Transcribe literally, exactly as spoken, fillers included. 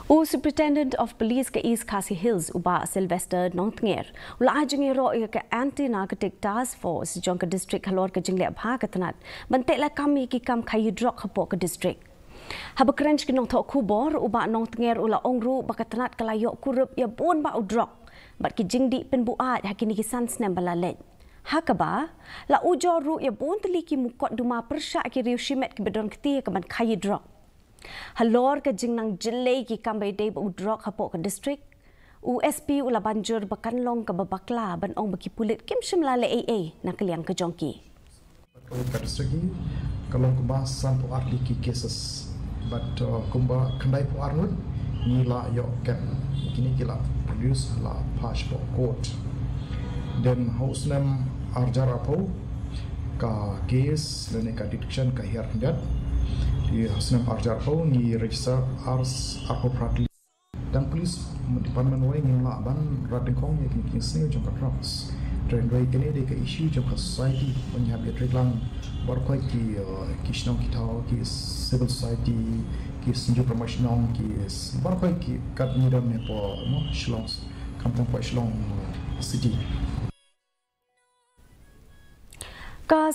U Superintendent of Police ka East Khasi Hills, u Bah Sylvester Nongtnger, u la ai jingïaroh ïa ka Anti-Narcotic Task Force jong ka district halor ka jingleh bha ka tnat ban teh lakam ïa ki kam khaïi drok hapoh ka district. Haba kren sha ki nongthoh khubor, u Bah Nongtnger u la ong ruh ba ka tnat ka la ïoh kurup ïa bun bah u drok bad ki jingdih pynbuaid ha kine ki san snem ba la leit. Ha kaba la ujor ruh ïa bun tylli ki mukotduma pyrshah ki riew shimet kiba don kti ha ka ban khaïi drok. Halor ka jingnang jyllei ki kam ba ïadei bad u drok hapoh ka district, u S P u la ban jur ba kan long kaba bakla ban ong ba ki pulit kim shym la leh ei ei na ka liang ka jong ki. Ka district hi ka long kumba sanphew ar tylli ki cases bad kumba khyndaiphew ar ngut ngi la ïoh kem, kine ki la produce, la pass hapoh court. Then ha u snem arhajar arphew ka case lane ka detection ka hiar khyndiat. Te ha u snem arhajar arphew ngi register ar arphew phra tylli. Tang police department wei ngim lah ban rat dyngkhong ïa kine ki jingsniew jong ka drugs. Hynrei kane dei ka issue jong ka society, ban ïa hap ïatreilang baroh khoit ki ki shnong ki thaw, ki civil society, ki synjuk rangbah shnong, ki baroh khoit ki kat ngi don ne po mo Shillong, kam tang po Shillong city. Ka